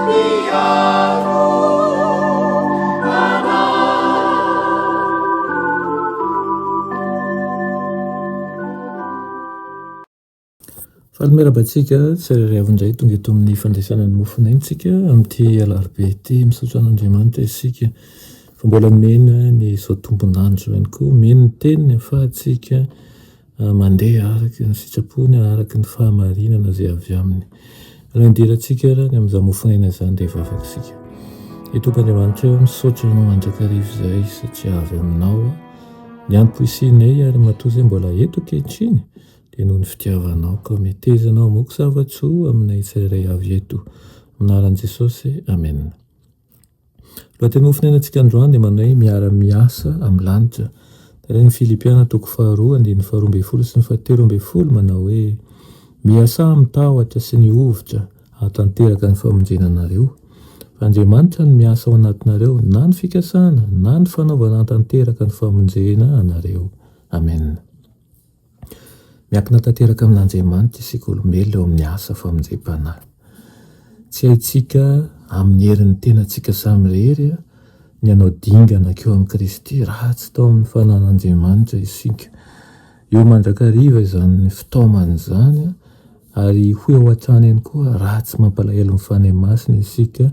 mpiaro anay. Faly miarahaba antsika tsirairay avy indray tonga eto amin'ny fandraisana ny mofon'aina isika amin'ity alarobia ity. Misaotra an'Andriamanitra isika fa mbola nomena ny izao tombon'andro ihany koa. Omeny ny teniny ahafahantsika mandeha araka ny sitrapony, araka ny fahamarinana izay avy aminy. Raha hidirantsika ary ny amin'izany mofon'aina izany dia hivavaka isika. Ry Tompo Andriamanitra ô, misaotra Anao mandrakariva izahay satria avy Aminao ny antom-pisianay ary matoa izay mbola eto ankehitriny Dia noho ny fitiavanao ka meteza anao hamoky zava-tsoa aminay tsirairay avy eto. Amin'ny anaran'i Jesosy, Amena. Lohateny mofon'ainantsika androany dia manao hoe miara-miasa amin'ny lanitra. Tarihin'ny Filipiana toko faharoa andininy faharoa ambin'ny folo sy ny fahatelo ambin'ny folo manao hoe Miasà amin'ny tahotra sy ny hovitra hahatanteraka ny famonjena anareo. Fa Andriamanitra no miasa ao anatinareo na ny fikasana na ny fanaovana hahatanteraka ny famonjena anareo. Amena. Miankina tanteraka amin'Andriamanitra isika olombelona eo amin'ny asa famonjem-panahy. Tsy haintsika amin'ny herin'ny tenantsika samirery ny hanao dingana hankeo amin'i Kristy raha tsy tao amin'ny fanan'Andriamanitra isika. Eo mandrakariva izany fitaomana izany ary ho eo hatrany ihany koa raha tsy mampalahelo ny Fanahy Masina isika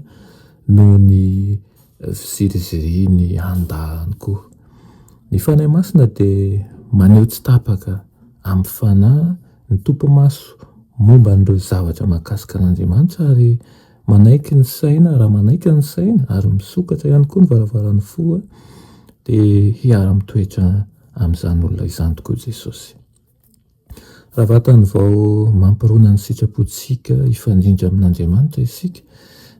noho ny fiziriziriany handahany koa. Ny Fanahy Masina dia maneho tsy tapaka amin'ny fanahy ny topi-maso momba an'ireo zavatra mahakasika an'Andriamanitra ary manaiky ny saina, raha manaiky ny saina ary misokatra ihany koa ny varavaran'ny fo dia hiara-mitoetra amin'izany olona izany tokoa Jesosy. Raha vatany vao mampirona ny sitrapontsika hifandrindra amin'Andriamanitra isika,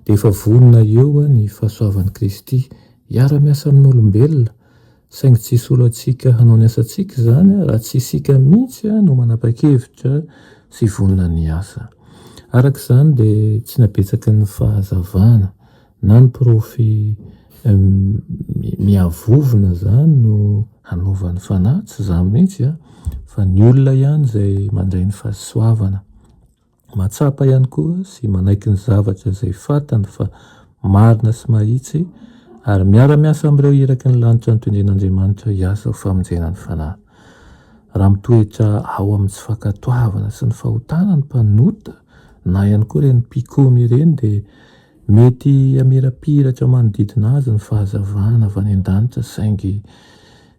dia efa vonona eo ny fahasoavan'i Kristy hiara-miasa amin'olombelona, saingy tsy hisolo antsika hanao ny asantsika izany raha tsy isika mihitsy no manapa-kevitra sy vonona ny hiasa. Araka izany dia tsy ny habetsaky ny fahazavana na ny porofy miavovona izany no hanova ny fanahy, tsy izany mihitsy an, fa ny olona ihany izay mandray ny fahasoavana, mahatsapa ihany koa sy manaiky ny zavatra izay fantany fa marina sy mahitsy ary miara-miasa amin'ireo iraky ny lanitra notendren'Andriamanitra hiasa ho famonjena ny fanahy. Raha mitoetra ao amin'ny tsy fankatoavana sy ny fahotana ny mpanota na ihany koa ireny mpikomy ireny dia Mety hamirapiratra manodidina azy ny fahazavana avy any an-danitra, saingy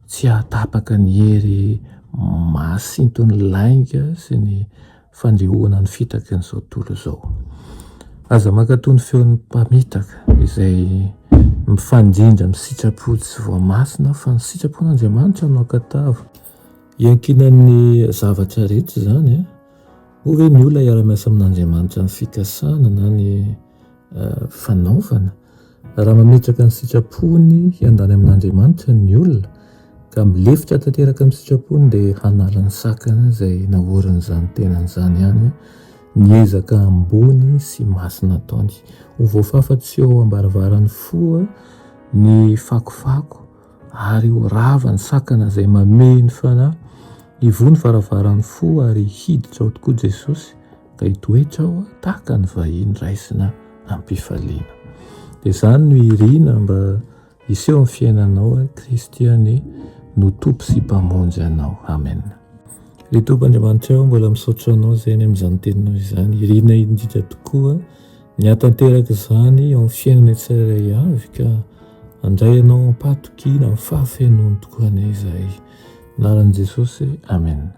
tsy hahatapaka ny hery mahasinton'ny lainga sy ny fandrihoana ny fitaky an'izao tontolo izao. Aza mankatò ny feon'ny mpamitaka izay mifanindrindra amin'ny sitrapo tsy voamasina, fa ny sitrapon'Andriamanitra no ankatavo. Iankinan'ny zavatra rehetra izany. Moa ve ny olona hiara-miasa amin'Andriamanitra amin'ny fikasana na ny fanaovana? Raha mametraka ny sitrapony hiandany amin'Andriamanitra ny olona, ka milefitra tanteraka amin'ny sitrapony, dia hanala ny sakana izay naorin'izany tenany izany ihany ny ezaka ambony sy masina ataony. Ho voafafa tsy eo am-baravaran'ny fo ny fakofako ary ho rava ny sakana izay mamehy ny fanahy, hivoha ny varavaran'ny fo ary hiditra ao tokoa Jesosy ka hitoetra ao tahaka ny vahiny raisina am-pifaliana. Dia izany no irina mba hiseho amin'ny fiainanao, Kristy anie no Tompo sy Mpamonjy anao. Amen. Ry Tompo Andriamanitra ô, mbola misaotra Anao izay ny amin'izany teninao izany. Irina indrindra tokoa ny hahatanteraka izany eo amin'ny fiainanay tsirairay avy ka handray Anao am-pahatokiana amin'ny fahafenoany tokoa anie izahay. Anaran'i Jesosy, Amen.